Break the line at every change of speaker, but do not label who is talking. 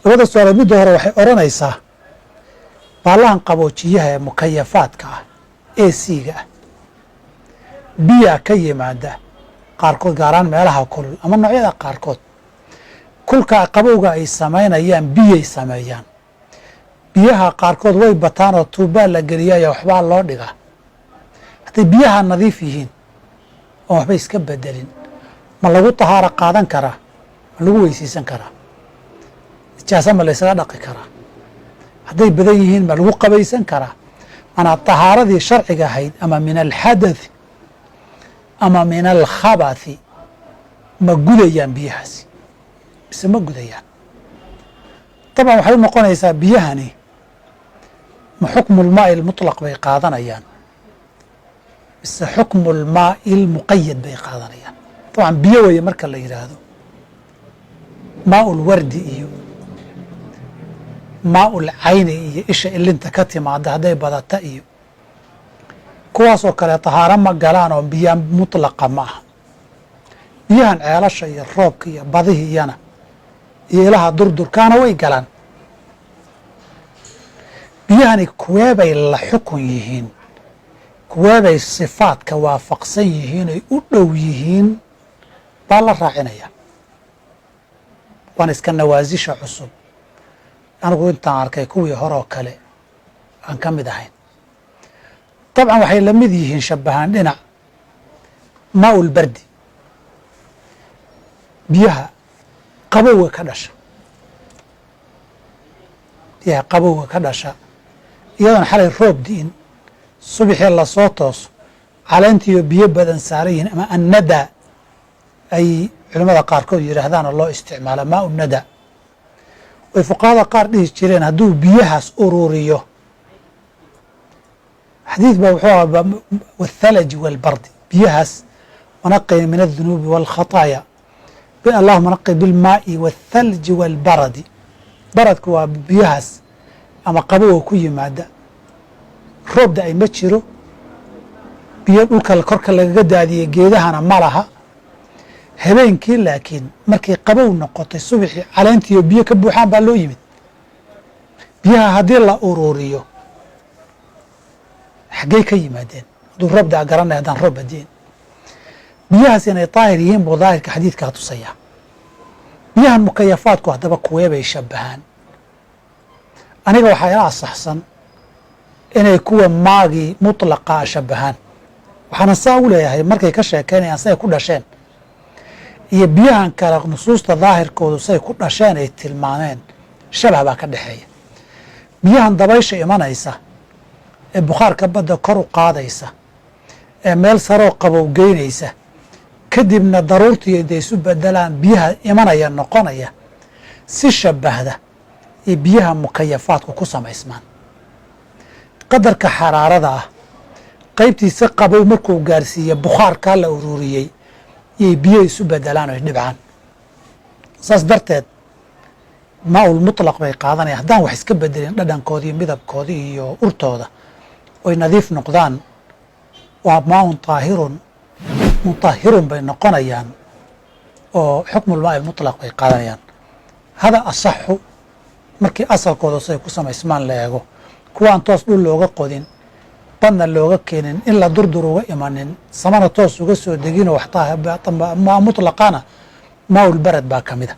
Labada su-aalood, midda hore waxay odhanaysaa: baalahan qaboojiyaha ee mukayafaadka ah, AC-ga ah, biyaa ka yimaada qaarkood, gaaraan meelaha kulul ama noocyada qaarkood kulka qabowga ay samaynayaan, biyay sameeyaan. Biyaha qaarkood way bataan oo tuubaa la geliyaayo, waxbaa loo dhigaa. Hadday biyaha nadiif yihiin oon waxba iska bedelin, ma lagu tahaaro qaadan karaa? Ma lagu weysiisan karaa? Nijaasa ma laysaga dhaqi karaa? Hadday badan yihiin, ma lagu qabaysan karaa? Manaa tahaaradii sharciga ahayd, ama min alxadathi ama min alkhabathi, ma gudayaan biyahaasi mise ma gudayaan? Dabcan waxay u noqonaysaa, biyahani ma xukmu lmaai lmutlaq bay qaadanayaan mise xukmu lmaai lmuqayad bay qaadanayaan? Dabcan biyo weeye marka la yidhaahdo, maau lwardi iyo maau lcayni iyo isha ilinta ka timaada hadday badata iyo kuwaasoo kale tahaaro ma galaan oo biya mutlaqa ma aha. Biyahan ceelasha iyo roobka iyo badihii iyana iyo ilaha durdurkaana way galaan. Biyahani kuweebay la xukun yihiin, kuweebay sifaadka waafaqsan yihiin, ay u dhow yihiin baa la raacinaya. Waana iska nawaasisha cusub. Anigu intaan arkay kuwii hore oo kale aan ka mid ahayn. Dabcan waxay la mid yihiin, shabahaan dhinac maaul bardi, biyaha qabowga ka dhasha. Biyaha qabowga ka dhasha, iyadoon xalay roob di'in, subaxii lasoo tooso, caleentiiyo biyo badan saaran yihiin, ama annada ay culimmada qaarkood yidhaahdaan oo loo isticmaala maa nada, way fuqahada qaar dhihi jireen hadduu biyahaas ururiyo. Xadiid baa wuxuu aha wathalaji walbardi, biyahaas wanaqini min aلdunuubi wاlkhataaya, allahuma naqi bilmaai waاthalji wاlbaradi. Baradku waa biyahaas ama qabowga ku yimaada, roob da-ay ma jiro, biyo dhulka korka lagaga daadiyey geedahana ma laha habeenkii, laakiin markay qabow noqotay subaxii caleentiiyo biyo ka buuxaan baa loo yimid. Biyaha haddii la ururiyo, xaggey ka yimaadeen? Hadduu roob daa garanay, haddaan roob badiin, biyahaas inay daahir yihiin buu daahirka xadiidkaa tusaya. Biyahan mukayafaadku haddaba kuweebay shabahaan? Aniga waxaa ila asaxsan inay kuwa maagii mutlaqaa shabahaan. Waxaana saa u leeyahay, markay ka sheekeynayaan say ku dhasheen iyo biyahan kale, nusuusta daahirkoodu say ku dhasheen ay tilmaameen, shabah baa ka dhexeeya. Biyahan dabaysha imanaysa ee bukhaarka badda kor u qaadaysa ee meel saroo qabow geynaysa, kadibna daruurtii intay isu bedelaan biyaha imanaya noqonaya, si shabahda iyo biyaha mukayafaadku ku samaysmaan. Qadarka xaraarada ah qaybtiisa qabow markuu gaarsiiye, bukhaarkaa la ururiyey iyay biyo isu bedelaan oy dhibcaan. Saas darteed maaul mutlaq bay qaadanaya haddaan wax iska bedelin dhadhankooda iyo midabkooda iyo urtooda, oy nadiif noqdaan, waa maaun taahirun mutahirun bay noqonayaan oo xukmulmaai mutlaq bay qaadanayaan. Hada asaxu markii asalkooda say ku samaysmaan la eego. Kuwaan toos dhul looga qodin, badna looga keenin, in la durdur uga imanin, samana toos uga soo deginoo, wax maa mutlaqana maaul barad baa ka mida.